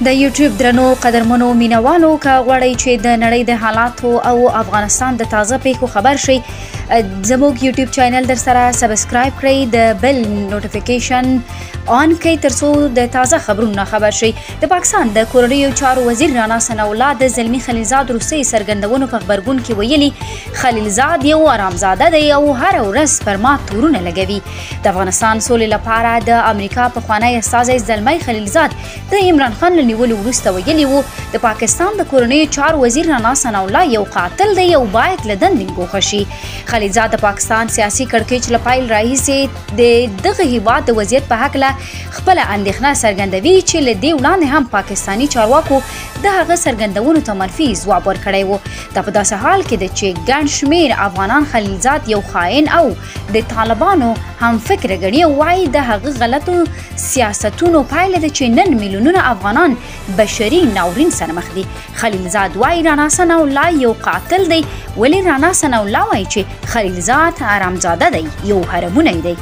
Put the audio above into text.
د یوټیوب درنو قدرمنو مینوالو، که غواړئ چې د نړۍ د حالاتو او افغانستان د تازه پیښو خبر شئ، زموږ یوټیوب چینل در سره سبسکرایب کړئ، د بیل نوټیفیکیشن آن کړئ ترڅو د تازه خبرونو خبر شئ. د پاکستان د کورنیو چارو وزیر رانا ثناءالله د زلمی خلیلزاد وروستۍ څرګندونو په غبرګون کې ویلي، خلیلزاد یو آرامزاده دی او هره ورځ پر ما تورونه لګوي. د افغانستان سولې لپاره د امریکا پخوانی استازی زلمی خلیلزاد د عمران خان له نیولو وروسته ویلي وو، د پاکستان د کورنیو چارو وزیر رانا ثناءالله یو قاتل دی او باید له دندې ګوښه شي. خلیلزاد د پاکستان سیاسي کړکېچ له پیل راهیسې د دغه هیواد د وضعیت په هکله خپله اندېښنه څرګندوي، چې له دې وړاندې هم پاکستاني چارواکو د هغه څرګندونو ته منفي ځواب ورکړی و. دا په داسې حال کې ده چې ګڼ شمېر افغانان خلیلزاد یو خاین او د طالبانو هم فکر ګڼي او وایي د هغه غلطو سیاستونو پایله ده چې نن میلیونونه افغانان بشري ناورین سره مخ دي. خلیلزاد وایي رانا ثناءالله یو قاتل دی، ولې رانا ثناءالله وایي چې خلیلزاد حرامزاده دی، یو حرمونی دی.